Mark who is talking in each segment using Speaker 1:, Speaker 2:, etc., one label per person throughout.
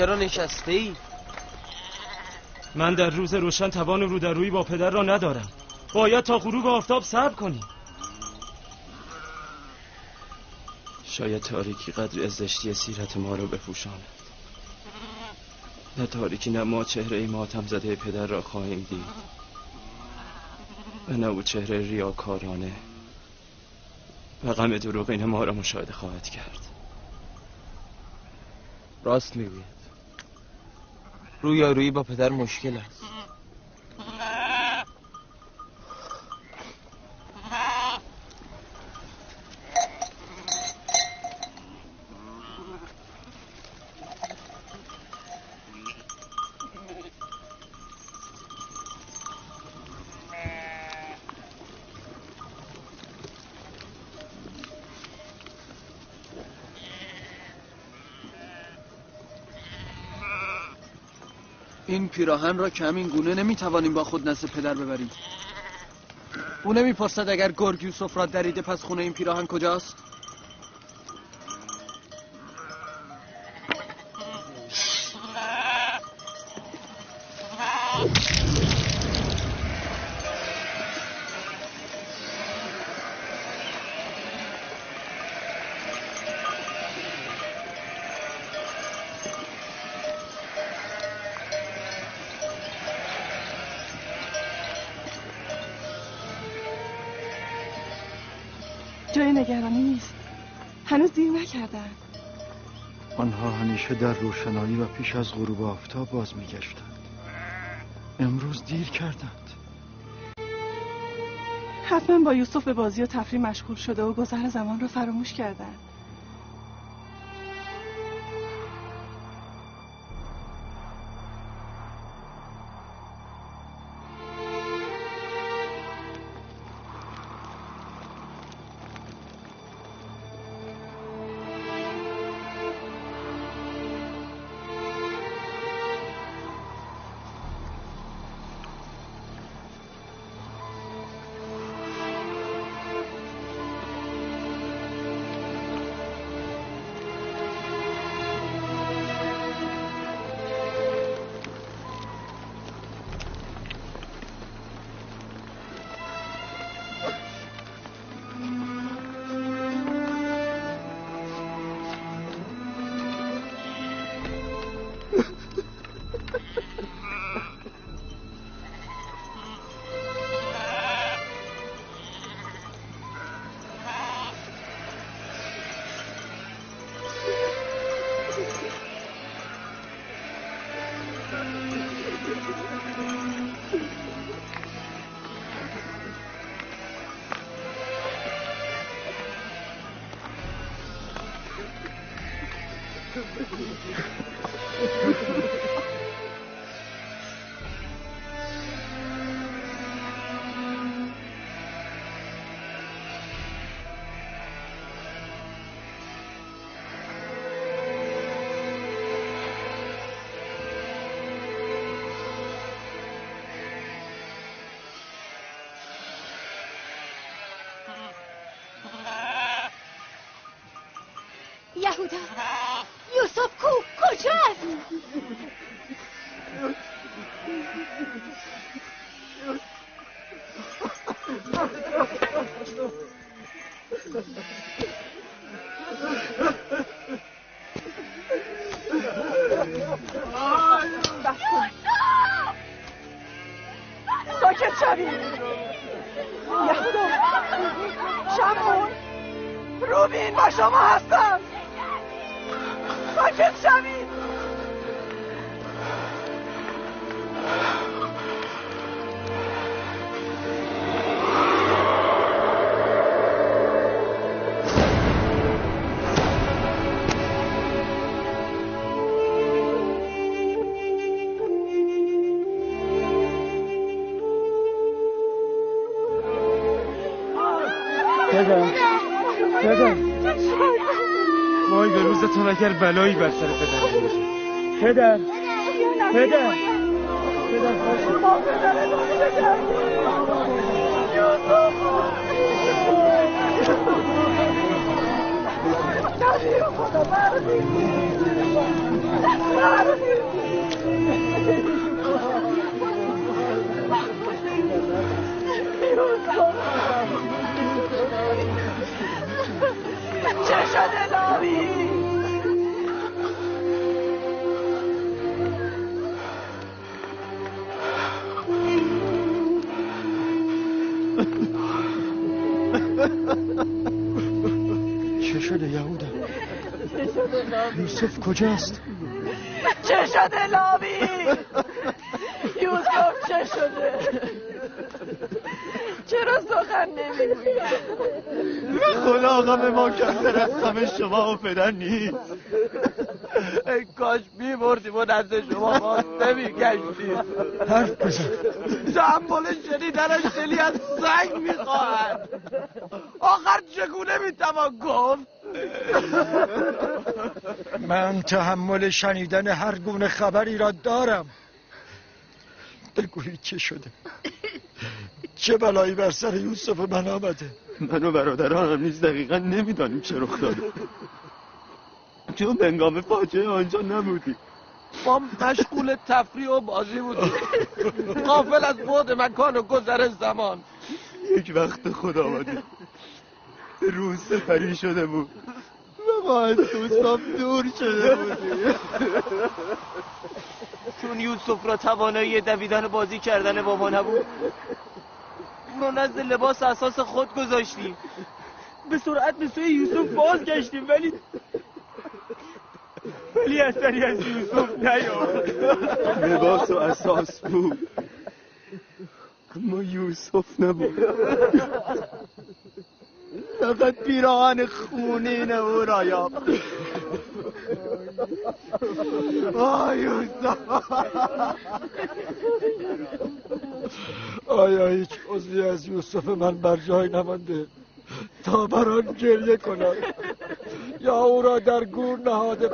Speaker 1: چرا نشسته ای؟
Speaker 2: من در روز روشن توان رو در روی با پدر را ندارم. باید تا غروب آفتاب صبر کنی. شاید تاریکی قدر از زشتی سیرت ما را بپوشاند. نه تاریکی نه ما چهره ماتم زده پدر را خواهیم دید و نه او چهره ریاکارانه و غم دروغین ما را مشاهده خواهد کرد.
Speaker 1: راست میگوید. رویارویی با پدر مشکل است.
Speaker 3: این پیراهن را که همین گونه نمیتوانیم با خود نزد پدر ببریم. او نمیپرسد اگر گرگ یوسف را دریده پس خونه این پیراهن کجاست؟
Speaker 4: جای نگرانی نیست. هنوز دیر نکردن.
Speaker 5: آنها همیشه در روشنایی و پیش از غروب آفتاب باز میگشتند. امروز دیر کردند.
Speaker 4: حتما با یوسف به بازی و تفریح مشغول شده و گذر زمان را فراموش کردند.
Speaker 6: یهودا، یوسف کو؟ کجاست؟
Speaker 4: ساکت شوید. یهودا، شمعون، روبین با شما هستم. ساکت شوید.
Speaker 2: پدر، وای به روزتون اگر بلایی بر سر پدر بیاید. پدر، پدر، پدر،
Speaker 4: نبی خدا برخیزید، برخیزید. چه شده لاوی؟
Speaker 5: چه شده یهودا؟ یوسف کجاست؟
Speaker 4: چه شده لاوی؟ یوسف چه شده؟ چرا سخن نمیگویی؟
Speaker 2: خدا غم ما کمتر از غم شما و پدر نیست.
Speaker 1: ای کاش میبردیم و نزد شما باز نمیگشتیم.
Speaker 5: حرف بزن.
Speaker 1: تحمل شنیدنش دلی از سنگ میخواهد. آخر چگونه میتوان گفت؟
Speaker 5: من تحمل شنیدن هر گونه خبری را دارم. بگویید چه شده؟ چه بلایی بر سر یوسف من آمده؟
Speaker 2: من و برادرانم نیز دقیقا نمیدانیم چه رخ داده، چون هنگام فاجعه آنجا نبودیم.
Speaker 1: ما مشغول تفریح و بازی بودیم، غافل از بعد مکان و گذر زمان.
Speaker 2: یک وقت خدا آمده روز سپری شده بود و ما از دوستان دور شده بودیم.
Speaker 1: چون یوسف را توانایی دویدن و بازی کردن با ما نبود، او را نزد لباس اساس خود گذاشتیم. به سرعت به سوی یوسف بازگشتیم، ولی اثری از یوسف نیامد.
Speaker 2: لباس و اساس بود اما یوسف نبود. فقط پیراهن خونین او را یافت. آی یوسف،
Speaker 5: آیا هیچ عضوی از یوسف من بر جای نمانده تا بر آن گریه کنم یا او را در گور نهاده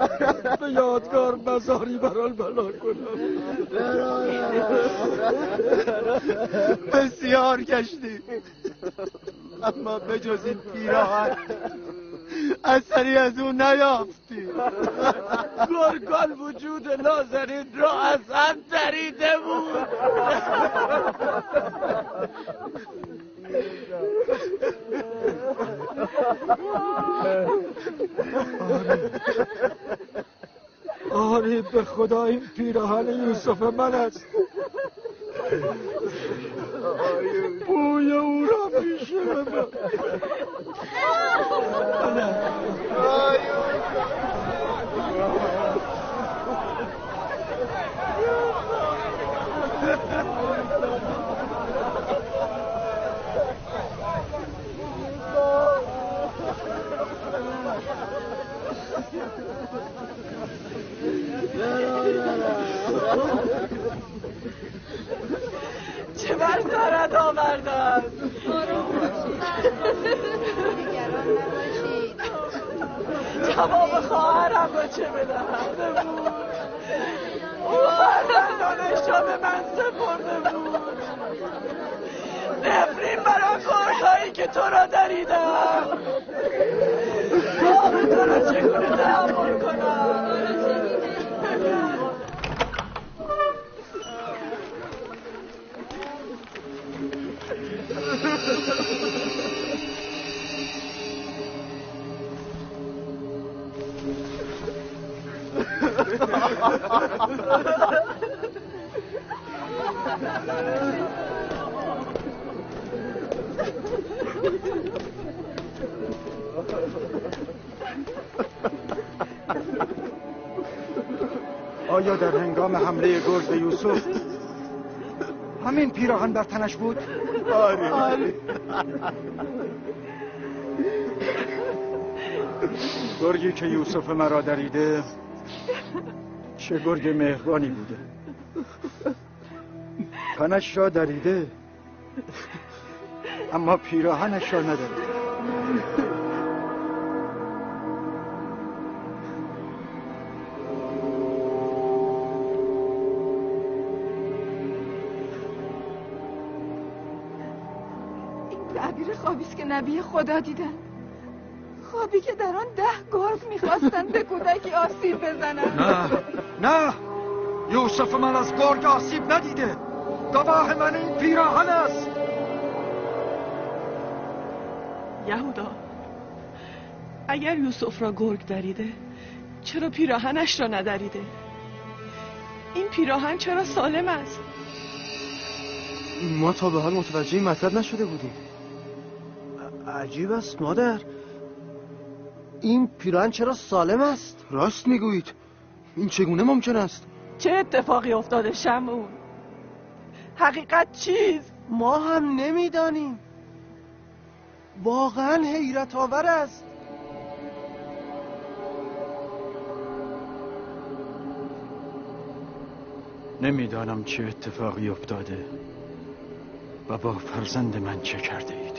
Speaker 5: به یادگار مزاری بر آن بنا کنم؟
Speaker 2: بسیار گشتی اما به جز این پیراهن اثری از او نیافتی.
Speaker 1: گرگان وجود نازنین را از هم دریده بود.
Speaker 5: آره به خدا این پیراهن یوسف من است. بوی او را میشنوم.
Speaker 4: چه بر سرت آوردن؟
Speaker 6: آرام باشید، نگران نباشید.
Speaker 4: جواب خواهرم را چه بدهم؟ بود او فرزندانش را به من سپرده بود. نفرین بر آن گرگ‌هایی که تو را دریدم. آب تو را چگونه تحمل کنم؟
Speaker 5: آیا در هنگام حمله گرگ به یوسف همین پیراهن بر تنش بود؟
Speaker 2: آره آره.
Speaker 5: گرگی که یوسف مرا دریده چه گرگ مهربانی بوده. تنش را دریده اما پیراهنش را ندریده.
Speaker 6: این تعبیر خوابی است که نبی خدا دیدن.
Speaker 4: خوابی که در آن 10 گرگ میخواستند به کودکی آسیب بزنند.
Speaker 5: نه نه، یوسف من از گرگ آسیب ندیده. گواه من این پیراهن است.
Speaker 4: یهودا، اگر یوسف را گرگ دریده چرا پیراهنش را ندریده؟ این پیراهن چرا سالم است؟
Speaker 3: ما تا به حال متوجه این مطلب نشده بودیم. عجیب است مادر، این پیراهن چرا سالم است؟ راست میگویید، این چگونه ممکن است؟
Speaker 4: چه اتفاقی افتاده شمعون؟ حقیقت چیست؟
Speaker 3: ما هم نمیدانیم. واقعا حیرت آور است.
Speaker 5: نمیدانم چه اتفاقی افتاده و با فرزند من چه کرده اید،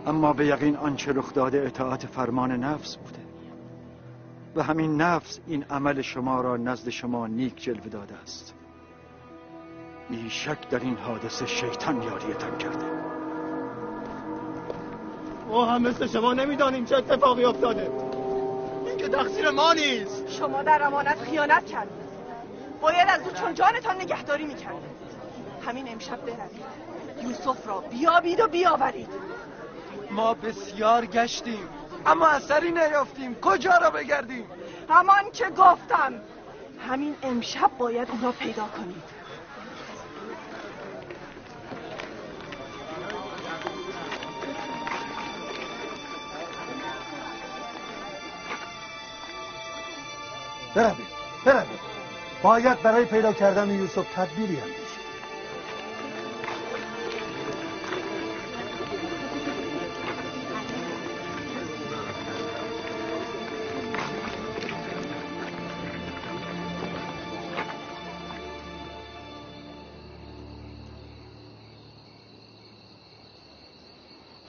Speaker 5: اما به یقین آنچه رخ داده اطاعت فرمان نفس بوده و همین نفس این عمل شما را نزد شما نیک جلوه داده است. بیشک در این حادثه شیطان یاریتان کرده.
Speaker 1: ما هم مثل شما نمیدانیم چه اتفاقی افتاده. این که تقصیر ما نیست.
Speaker 4: شما در امانت خیانت کردید. باید از او چون جانتان نگهداری میکردید. همین امشب بروید، یوسف را بیابید و بیاورید.
Speaker 3: ما بسیار گشتیم اما اثری نیافتیم. کجا را بگردیم؟
Speaker 4: همان که گفتم، همین امشب باید او را پیدا کنید.
Speaker 5: بروید بروید، باید برای پیدا کردن یوسف تدبیری اندیشید.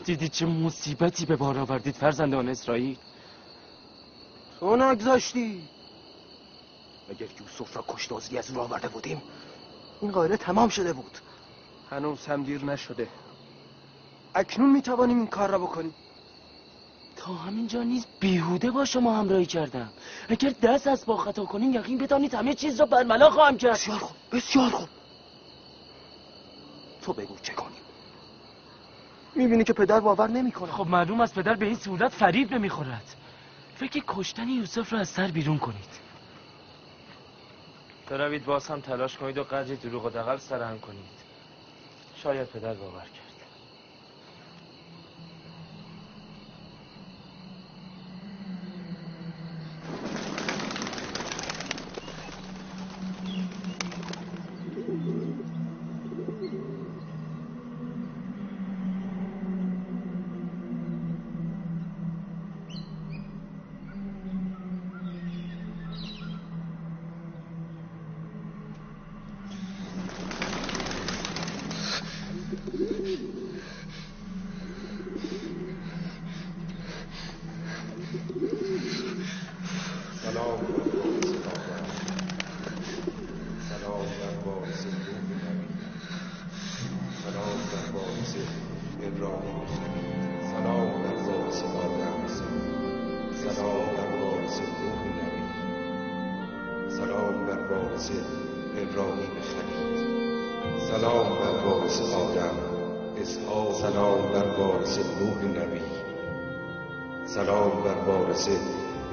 Speaker 2: دیدی چه مصیبتی به بار آوردید فرزندان اسرائیل؟
Speaker 3: تو نگذاشتی.
Speaker 1: اگر یوسف را کشتازی از او آورده بودیم این قائله تمام شده بود.
Speaker 3: هنوز هم دیر نشده. اکنون میتوانیم این کار را بکنیم.
Speaker 2: تا همینجا نیز بیهوده با شما همراهی کردم. اگر دست از با خطا کنیم یقین بدانید همه چیز را برملا خواهم کرد.
Speaker 1: بسیار خوب، بسیار خوب. تو بگو چه کنیم. میبینی که پدر باور نمیکنه.
Speaker 2: خب معلوم است پدر به این صورت فریب نمیخورد. فکر کشتن یوسف را از سر بیرون کنید. بروید باز هم تلاش کنید و قدری دروغ و دغل سرهم کنید. شاید پدر باور کرد.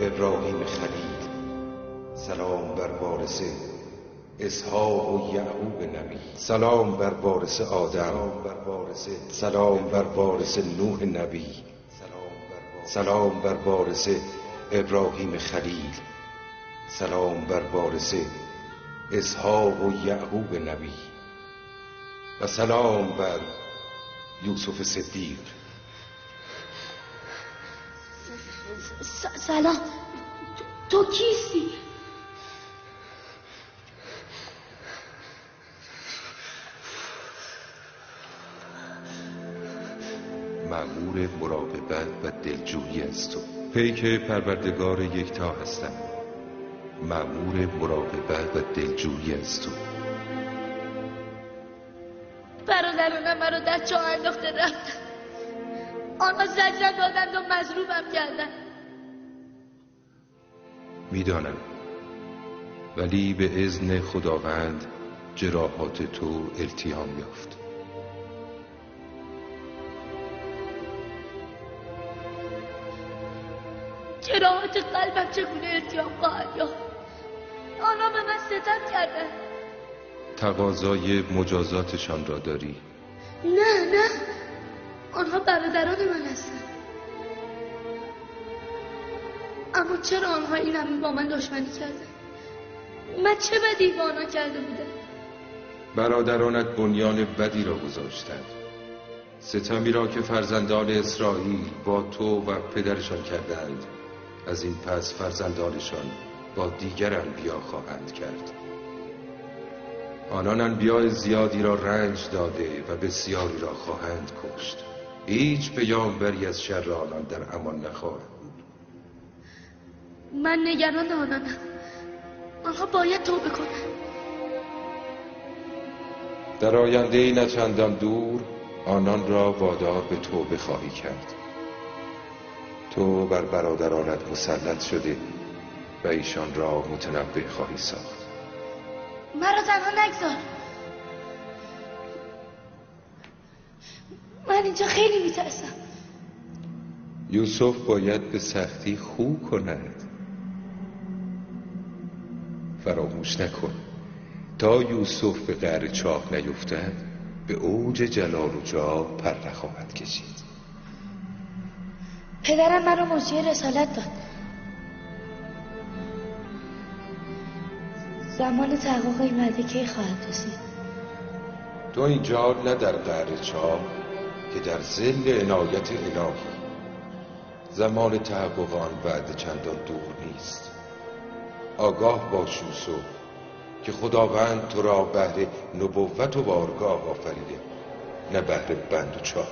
Speaker 7: ابراهیم خلیل، سلام بر وارث اسحاق و یعقوب نبی، سلام بر وارث آدم، سلام بر وارث نوح نبی، سلام بر وارث ابراهیم خلیل، سلام بر وارث اسحاق و یعقوب نبی و سلام بر یوسف صدیق.
Speaker 8: سلام، تو کیستی؟
Speaker 7: مأمور مراقبت و دلجویی از تو، پیک پروردگار یکتا هستم. مأمور مراقبت و دلجویی از تو.
Speaker 8: برادرانم مرا در چاه انداخته رفتن. آنها زجرم دادند و مظلومم کردند.
Speaker 7: میدانم، ولی به اذن خداوند جراحات تو التیام یافت.
Speaker 8: جراحات قلبم چگونه التیام خواهد یافت؟ آنها به من ستم کردند.
Speaker 7: تقاضای مجازاتشان را داری؟
Speaker 8: نه نه، آنها برادران من هستند. اما چرا آنها این همه با من دشمنی کردند؟ من چه بدی با آنها کرده بودم؟
Speaker 7: برادرانت بنیان بدی را گذاشتند، ستمی را که فرزندان اسرائیل با تو و پدرشان کردند از این پس فرزندانشان با دیگر انبیا خواهند کرد. آنان انبیاء زیادی را رنج داده و بسیاری را خواهند کشت. هیچ پیامبری از شر آنان در امان نخواهد بود.
Speaker 8: من نگران آنانم. آنها باید توبه کنند.
Speaker 7: در آینده نه چندان دور آنان را وادار به توبه خواهی کرد. تو بر برادرانت مسلط شده و ایشان را متنبه خواهی ساخت.
Speaker 8: مرا تنها نگذار. من اینجا خیلی میترسم.
Speaker 7: یوسف باید به سختی خو کند. فراموش نکن تا یوسف به قعر چاه نیفتد به اوج جلال و جاه پر نخواهد کشید.
Speaker 8: پدرم مرا مجری رسالت داد. زمان تحقق این وعده کی خواهد رسید؟
Speaker 7: تو اینجا نه در قعر چاه که در ظل عنایت الهی. زمان تحقق آن وعده چندان دور نیست. آگاه باش یوسف که خداوند تو را بهر نبوت و بارگاه آفریده، نه بهر بند و چاه.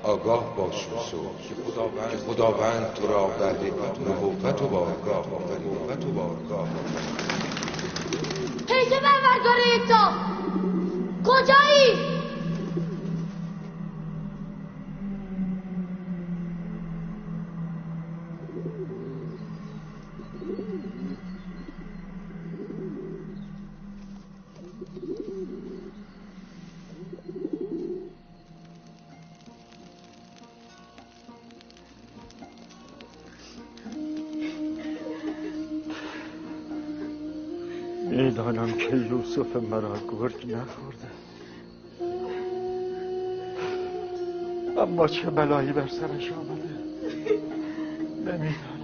Speaker 7: آگاه باش یوسف که خداوند تو را بهر نبوت و بارگاه آفریده.
Speaker 8: پیک پروردگار یکتا، کجایی؟
Speaker 5: میدانم که یوسف مرا گرگ نخورده، اما چه بلایی بر سرش آمده نمیدانم.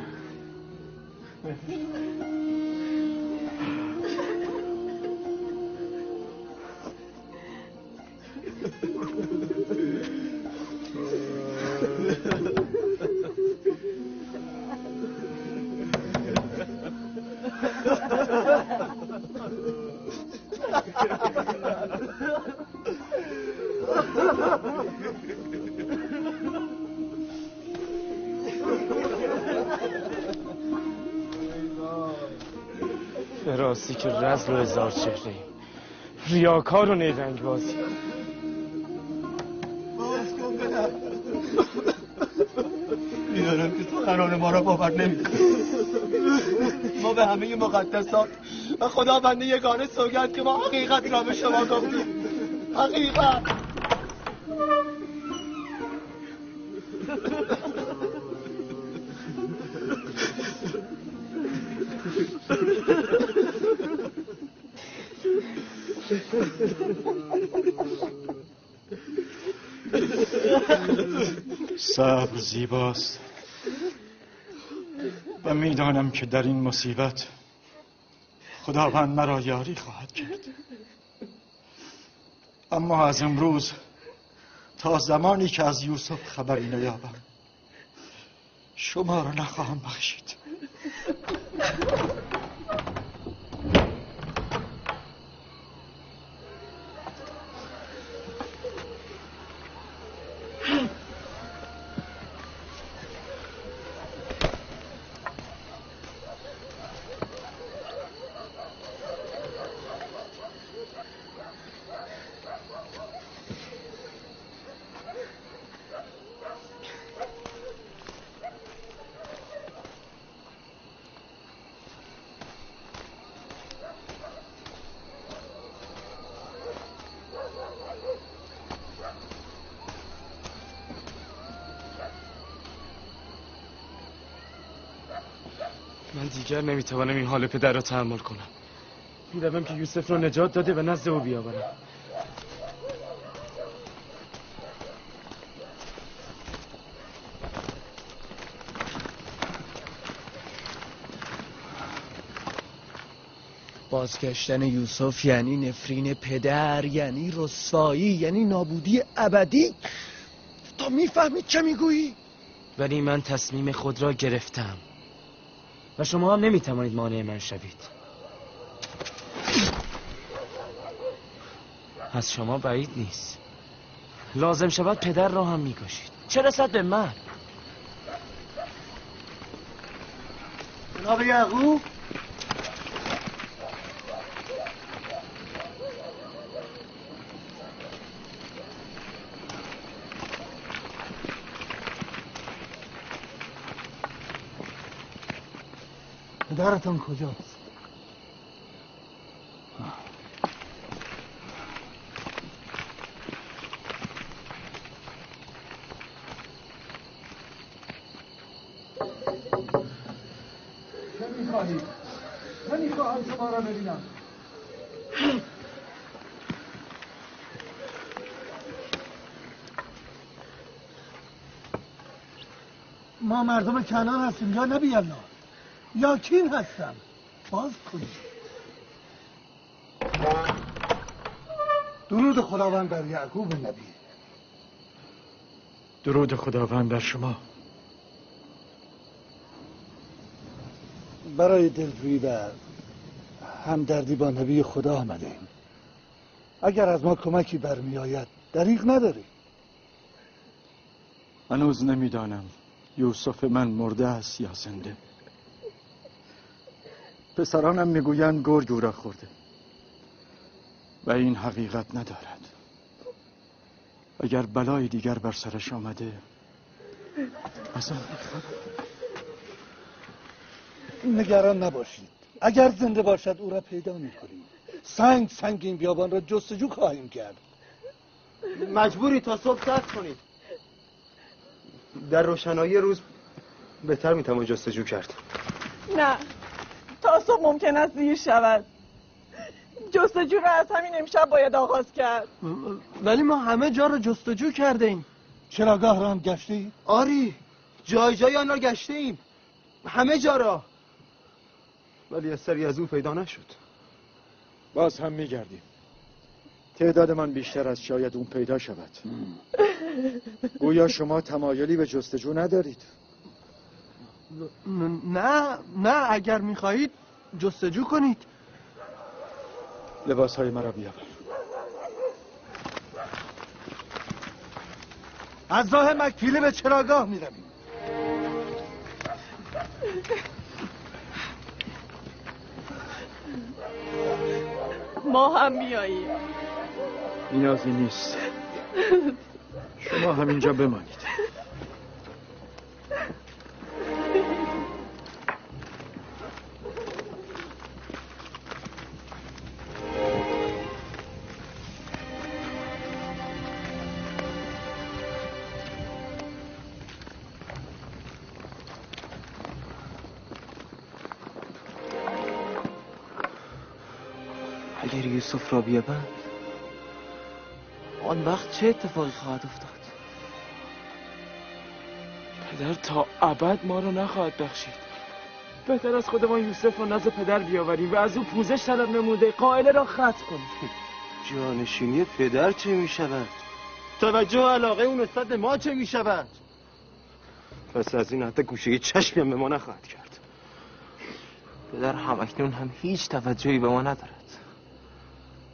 Speaker 2: به راستی که رزل و هزار چهره ایم، ریاکار و نیرنگ بازی.
Speaker 1: باز کن پدر. میدانم که سخنان ما را باور نمی‌کنی. ما به همه مقدسات و خداوند یگانه سوگند که ما حقیقت را به شما گفتیم. حقیقت.
Speaker 5: صبر زیباست و میدانم که در این مصیبت خداوند مرا یاری خواهد کرد. اما از امروز تا زمانی که از یوسف خبری نیابم شما را نخواهم بخشید.
Speaker 2: من دیگر نمیتوانم این حال پدر را تحمل کنم. میروم که یوسف را نجات داده و نزد او بیاورم.
Speaker 3: بازگشتن یوسف یعنی نفرین پدر، یعنی رسوایی، یعنی نابودی ابدی. تو میفهمی چه میگویی؟
Speaker 2: ولی من تصمیم خود را گرفتم و شما هم نمیتوانید مانع من شوید. از شما بعید نیست. لازم شود پدر را هم میکشید. چه رسد به من؟
Speaker 3: جناب یعقوب، پدرتان کجاست؟ چه میخواهید؟ نمیخواهم شما را ببینم. ما مردم کنعان هستیم یا نبی الله، یا کین هستم. باز کنید. درود خداوند بر یعقوب نبی.
Speaker 5: درود خداوند بر شما.
Speaker 9: برای دلجویی و همدردی با نبی خدا آمده ایم. اگر از ما کمکی برمی آید دریغ نداریم.
Speaker 5: هنوز نمیدانم یوسف من مرده است یا زنده. پسرانم میگویند گرگ او را خورده و این حقیقت ندارد. اگر بلای دیگر بر سرش آمده از آن بیخبرم.
Speaker 9: نگران نباشید، اگر زنده باشد او را پیدا میکنیم. سنگ سنگ این بیابان را جستجو خواهیم کرد.
Speaker 1: مجبوری تا صبح صبر کنید. در روشنایی روز بهتر میتوان جستجو کرد.
Speaker 4: نه، تا صبح ممکن است دیر شود. جستجو را از همین امشب باید آغاز کرد.
Speaker 3: ولی ما همه جا را جستجو کرده ایم.
Speaker 9: چراگاه را هم گشته ایم؟
Speaker 1: آری، جای جای آن را گشته ایم، همه جا را، ولی اثری از او پیدا نشد.
Speaker 5: باز هم میگردیم. تعداد من بیشتر از شاید اون پیدا شود. گویا شما تمایلی به جستجو ندارید.
Speaker 3: نه نه، اگر میخواهید جستجو کنید.
Speaker 5: لباس های مرا بیاور.
Speaker 9: از راه مکفیله به چراگاه میرویم.
Speaker 4: ما هم میاییم.
Speaker 5: نیازی نیست، شما همینجا بمانید.
Speaker 1: اگر یوسف را بیابند آن وقت چه اتفاقی خواهد افتاد؟
Speaker 2: پدر تا ابد ما را نخواهد بخشید. بهتر از خودمان یوسف را نزد پدر بیاوریم و از او پوزش طلب نموده قائله را ختم کنیم.
Speaker 1: جانشینی پدر چه می شود؟ توجه و علاقه اون نسبت به ما چه می شود؟ پس از این حتی گوشه چشمی هم به ما نخواهد کرد. پدر هم اکنون هم هیچ توجهی به ما ندارد.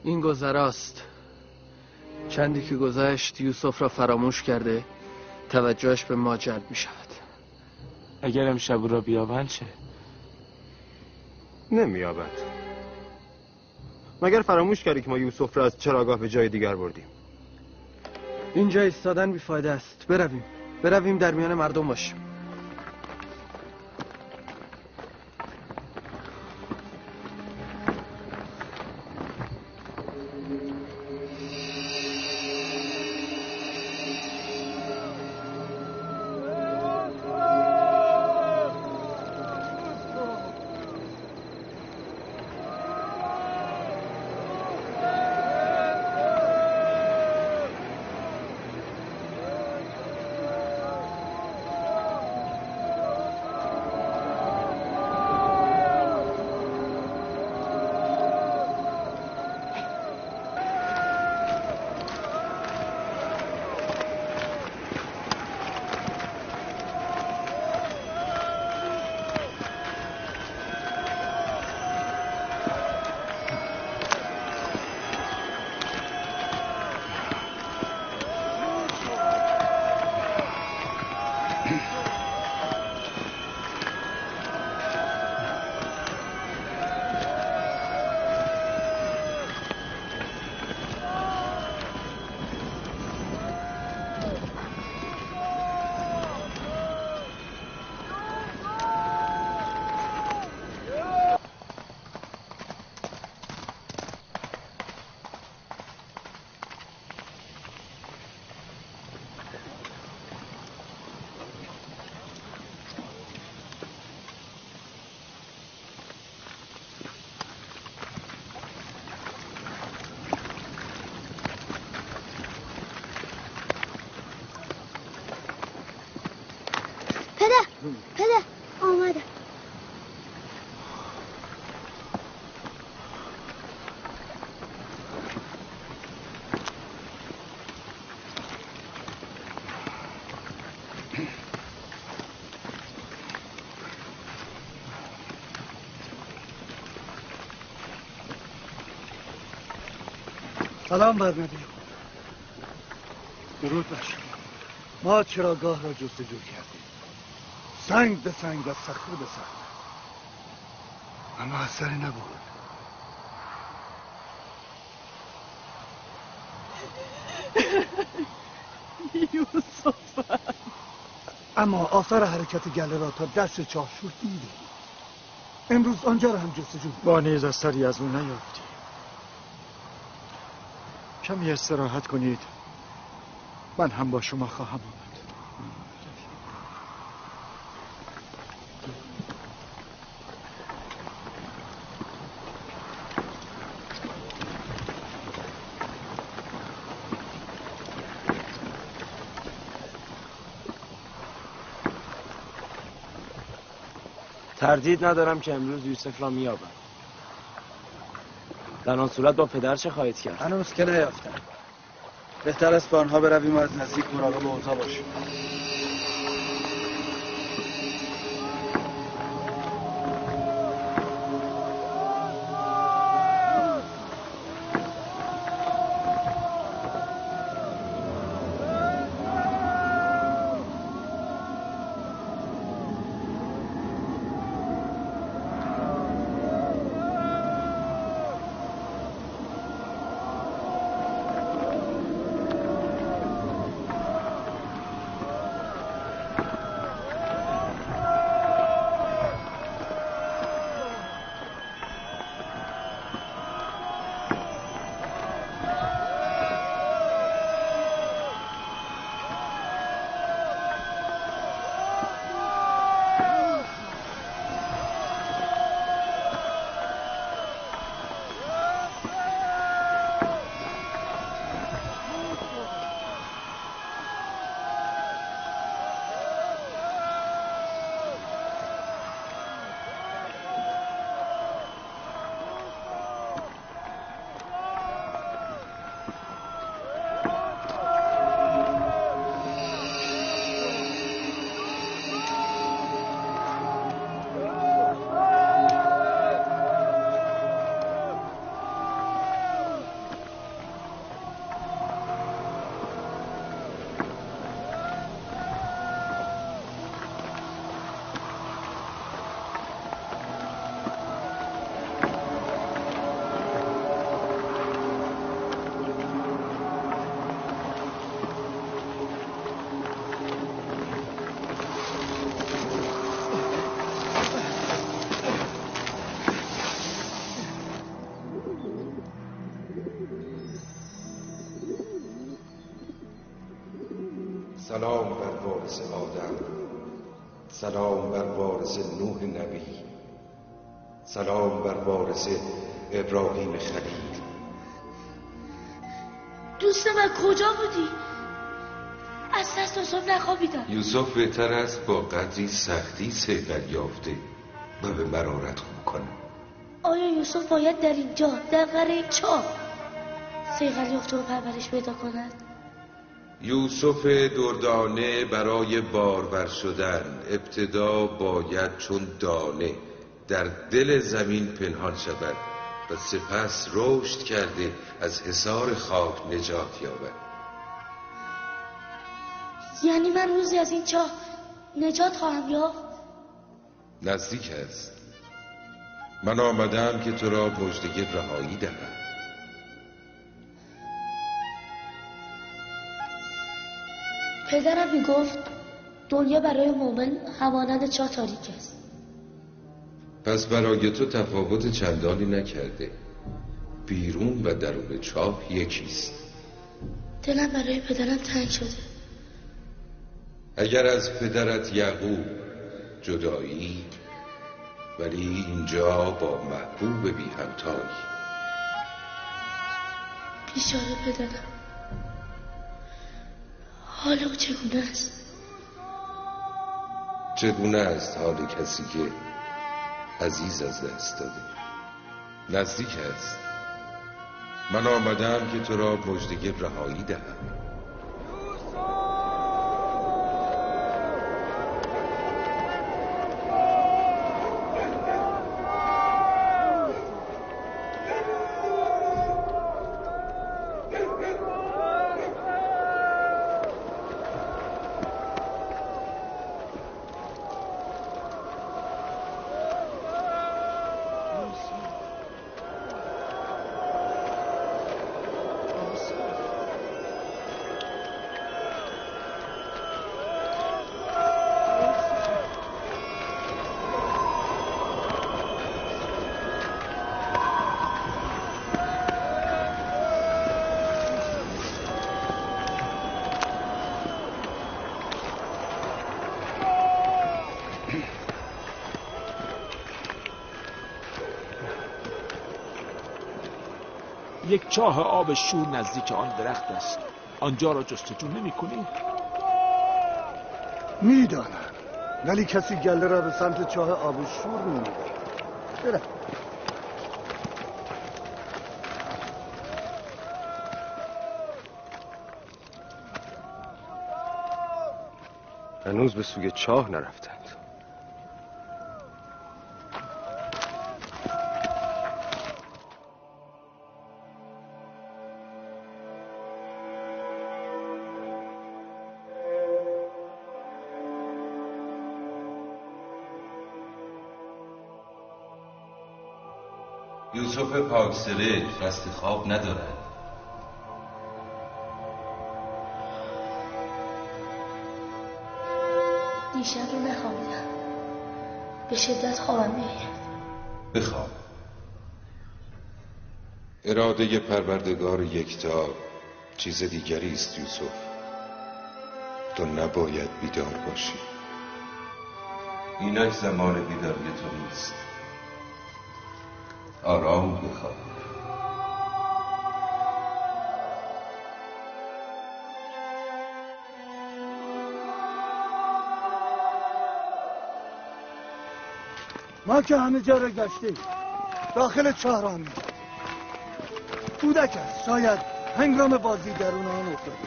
Speaker 3: این گذراست. چندی که گذشت یوسف را فراموش کرده، توجهش به ما جلب می شود.
Speaker 2: اگر امشب را بیابند چه؟
Speaker 1: نمیابد. مگر فراموش کردی که ما یوسف را از چراگاه به جای دیگر بردیم؟
Speaker 3: اینجا ایستادن بیفایده است. برویم، برویم در میان مردم باشیم.
Speaker 8: پدر، پدر آمدم.
Speaker 9: سلام بر نبی خدا. درود بر شما. ما چراگاه را جستجو کردیم، سنگ به سنگ و صخره به صخره، اما اثری نبود.
Speaker 4: یوسف،
Speaker 9: اما آثار حرکت گله را تا دست چاهشور دیدیم. امروز آنجا را هم جستجو.
Speaker 5: با نیز اثری از او نیافتیم. کمی استراحت کنید، من هم با شما خواهم آمد.
Speaker 2: تردید ندارم که امروز یوسف را می‌یابم. در آن صورت با پدر چه خواهید کرد؟
Speaker 3: هنوز که نیافتم. بهتر است به آنها برویم و از نزدیک مراقب اوضاع باشیم.
Speaker 7: سلام بر وارث آدم، سلام بر وارث نوح نبی، سلام بر وارث ابراهیم خلیل.
Speaker 8: دوست من کجا بودی؟ از دست صبح نخوابیدم.
Speaker 7: یوسف بهتر است با قدری سختی صیقل یافته و به مرارت خو کنه.
Speaker 8: آیا یوسف باید در اینجا در قره چاه صیقل یافته و پرورش پیدا کند؟
Speaker 7: یوسف دردانه برای بارور شدن ابتدا باید چون دانه در دل زمین پنهان شود و سپس رشد کرده از حصار خاک نجات یابد.
Speaker 8: یعنی من روزی از این چاه نجات خواهم یافت؟
Speaker 7: نزدیک است. من آمدم که تو را مژده رهایی دهم.
Speaker 8: پدرم میگفت دنیا برای مؤمن همانند چاه تاریک است.
Speaker 7: پس برای تو تفاوت چندانی نکرده. بیرون و درون چاه یکیست.
Speaker 8: دلم برای پدرم تنگ شده.
Speaker 7: اگر از پدرت یعقوب جدایی، ولی اینجا با محبوب بی همتایی.
Speaker 8: بیچاره پدرم، حال او چگونه است؟
Speaker 7: چگونه است حال کسی که عزیز از دست داده؟ نزدیک است. من آمدم که تو را مژده رهایی دهم.
Speaker 10: یک چاه آب شور نزدیک آن درخت است. آنجا را جستجو نمی کنی؟
Speaker 9: می دانم، ولی کسی گله را به سمت چاه آب شور نمی برد.
Speaker 1: هنوز به سوی چاه نرفتند.
Speaker 7: یوسف پاکسره رست خواب ندارد.
Speaker 8: دیشب رو نخوابیدم، به شدت خوابم میآید.
Speaker 7: بخواب. اراده پروردگار یکتا چیز دیگری است یوسف. تو نباید بیدار باشی. اینک زمان بیداری تو نیست. آرام بخواب.
Speaker 9: ما که همه جا را گشتیم، داخل چاه را می کودک است، شاید هنگام بازی درون آن افتاده.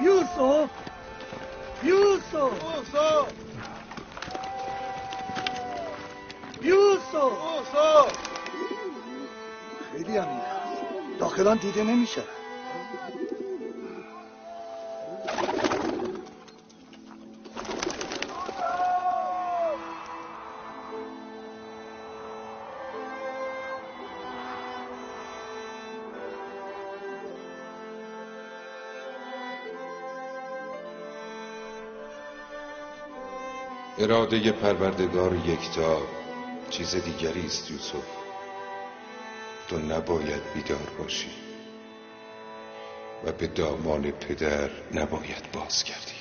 Speaker 9: یوسف، یوسف، یوسف، یوسف، یوسف. خیلی عمیق است، داخل آن دیده نمی شود.
Speaker 7: اراده پروردگار یکتا چیز دیگری است یوسف. تو نباید بیدار باشی و به دامان پدر نباید بازگردی.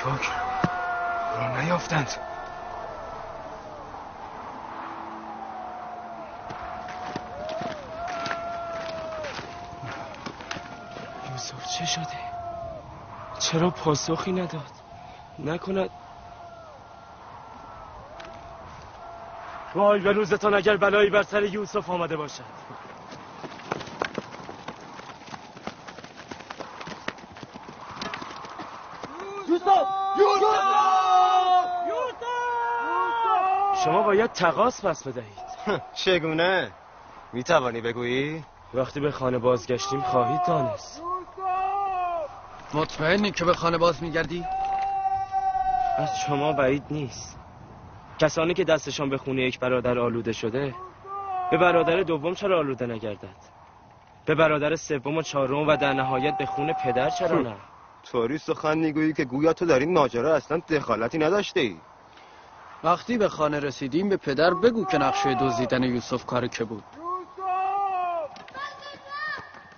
Speaker 2: شکر را نیافتند. یوسف چه شده؟ چرا پاسخی نداد؟ نکند وای به روزتان اگر بلایی بر سر یوسف آمده باشد. شما باید تقاص پس بدهید.
Speaker 1: چگونه؟ میتوانی بگویی؟
Speaker 2: وقتی به خانه بازگشتیم خواهید دانست.
Speaker 3: مطمئنی که به خانه باز میگردی؟
Speaker 2: از شما بعید نیست. کسانی که دستشان به خونه یک برادر آلوده شده، به برادر دوم چرا آلوده نگردد؟ به برادر سوم و چهارم و در نهایت به خون پدر چرا نه؟
Speaker 1: طوری سخن میگویی که گویا تو در این ماجرا اصلا دخالتی نداشته ای.
Speaker 3: وقتی به خانه رسیدیم به پدر بگو که نقشه دزدیدن یوسف کار که بود.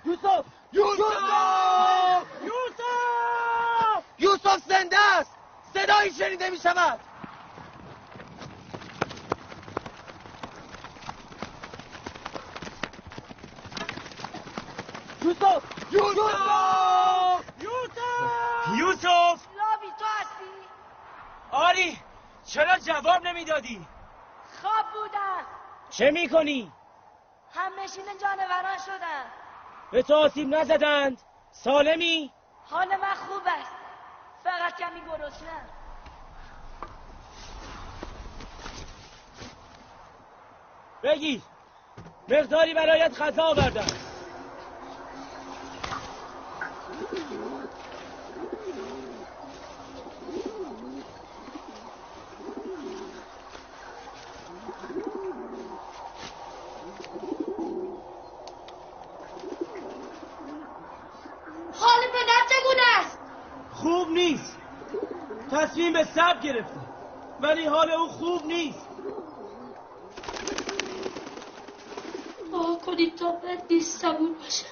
Speaker 2: یوسف! یوسف! یوسف! یوسف زنده است! صدایی شنیده می شود. یوسف! یوسف! یوسف! یوسف!
Speaker 8: لاوی تو هستی؟
Speaker 2: آری، چرا جواب نمیدادی؟
Speaker 8: خواب بودم.
Speaker 2: چه میکنی؟
Speaker 8: هم نشین جانوران شدم.
Speaker 2: به تو آسیب نزدند؟ سالمی؟
Speaker 8: حال من خوب است، فقط کمی گرسنه‌ام.
Speaker 2: بگیر، مقداری برایت غذا آوردم.
Speaker 8: حال پدر چگونه است؟
Speaker 2: خوب نیست. تصمیم به صبر گرفته، ولی حال او خوب نیست.
Speaker 8: دعا کنید تا من نیز صبور باشم.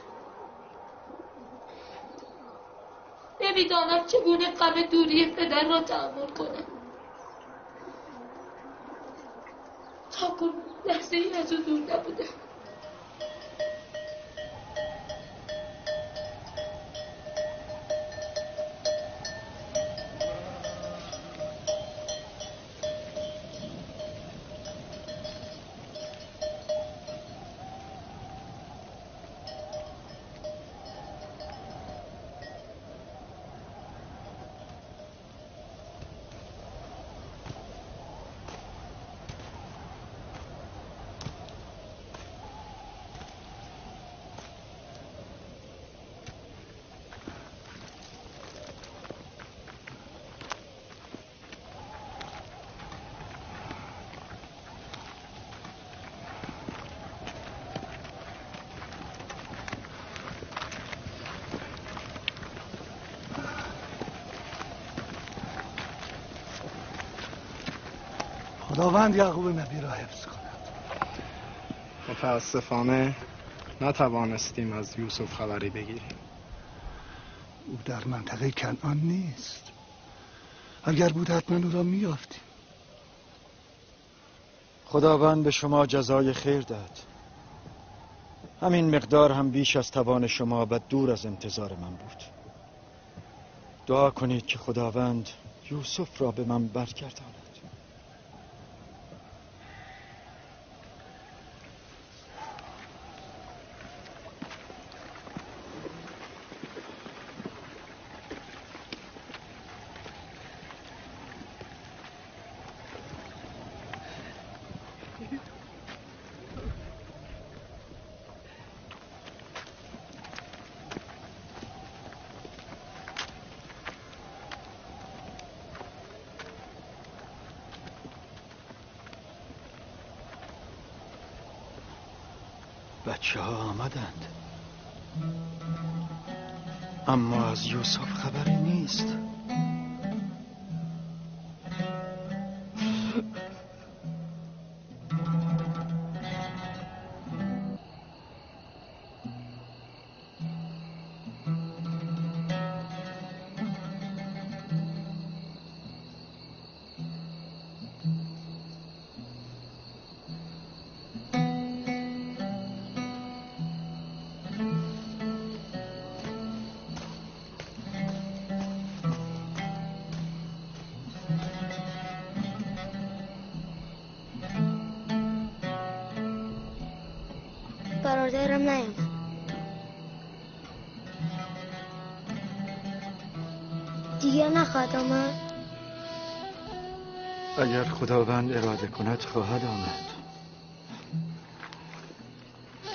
Speaker 8: نمیدانم چگونه غم دوری پدر را تحمل کنم. تا کنون لحظه ای از او دور نبودم.
Speaker 9: خداوند یعقوب نبی را حفظ کند.
Speaker 11: متاسفانه نتوانستیم از یوسف خبری بگیریم.
Speaker 9: او در منطقه کنعان نیست. اگر بود حتما او را می‌یافتیم.
Speaker 5: خداوند به شما جزای خیر داد. همین مقدار هم بیش از توان شما و دور از انتظار من بود. دعا کنید که خداوند یوسف را به من برگرداند. بچه ها آمدند، اما از یوسف خبری نیست.
Speaker 8: برادرم نیامد. دیگر نخواهد آمد؟
Speaker 5: اگر خداوند اراده کند خواهد آمد.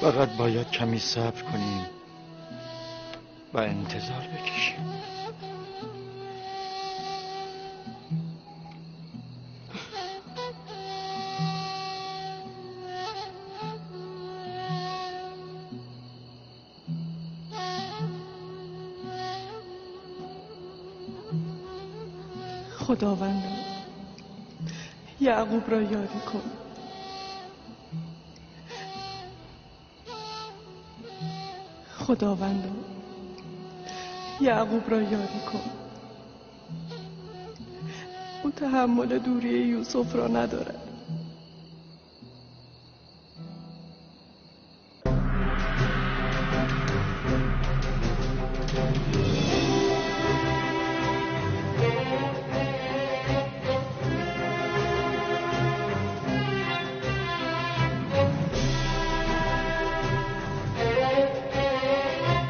Speaker 5: فقط باید کمی صبر کنیم و انتظار بکشیم.
Speaker 4: خداوندا یعقوب را یاری کن. خداوندا، یعقوب را یاری کن. او تحمل دوری یوسف را ندارد.